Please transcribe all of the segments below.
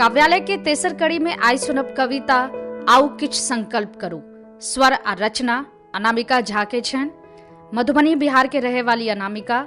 काव्यालय के तेसर कड़ी में आइ सुनब कविता आउ किछु संकल्प करू। स्वर आ रचना अनामिका झा के छनि। मधुबनी बिहार के रहे वाली अनामिका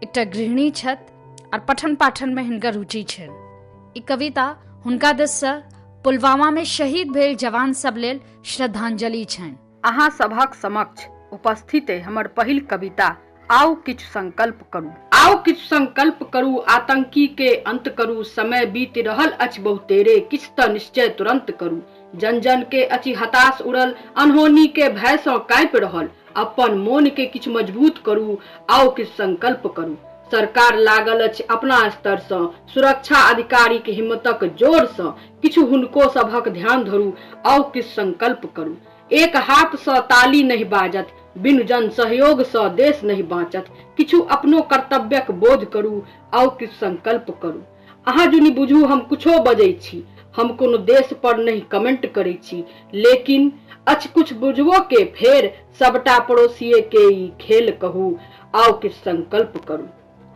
एकटा गृहिणी छथि और पठन पाठन में हिनकर रुचि छनि। ई कविता हुनका दिस से पुलवामा में शहीद भेल जवान सब लेल श्रद्धांजलि छनि। अहाँ सभक समक्ष उपस्थित अइ हमर पहिल कविता आउ किछु संकल्प करू। आउ किछु संकल्प करू, आतंकी के अंत करू, समय बीति रहल अछि बहुतेरे, किछु त निश्चय तुरंत करू। जन जन के अछि हताश उड़ल, अनहोनी के भय सँ काँपि रहल, अपन मोन के किछु मजबूत करू, आउ किछु संकल्प करू। सरकार लागल अछि अपना स्तर सँ, सुरक्षा अधिकारी के हिम्मतक जोर सँ, किछु हुनको सभक ध्यान धरू, आउ किछु संकल्प करू। एक हाथ सँ ताली नहि बाजत, बिनु जन सहयोग सँ देश नहि बाँचत, किछु अपनो कर्तव्यक बोध करू, आउ किछु संकल्प करू। अहाँ जुनि बुझू हम कुछो बजै छी, हम कोनो देश पर नहि कमेंट करै छी, लेकिन अछि कुछ बुझबो के फेर सबटा पड़ोसिये के ई खेल कहू, आउ किछु संकल्प करू।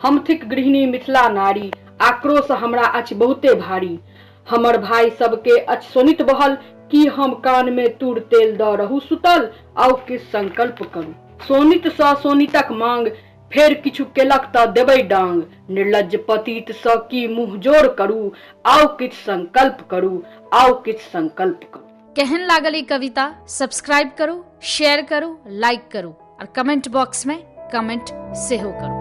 हम थिक गृहिणी मिथिला नारी, आक्रोश हमरा अछि बहुते भारी, हमर भाई सबके अछि शोणित बहल, की हम कान में तूर तेल द रहू सुतल, आउ किछु संकल्प करू। शोणित सँ शोणितक मांग, फेर किछु केलक त देबै डांग, निर्लज्ज पतित सँ की मुँह जोर करू, आउ किछु संकल्प करू, आउ किछु संकल्प करू। केहन लागल ई कविता? सब्सक्राइब करू, शेयर करू, लाइक करू और कमेंट बॉक्स में कमेंट सेहो करू।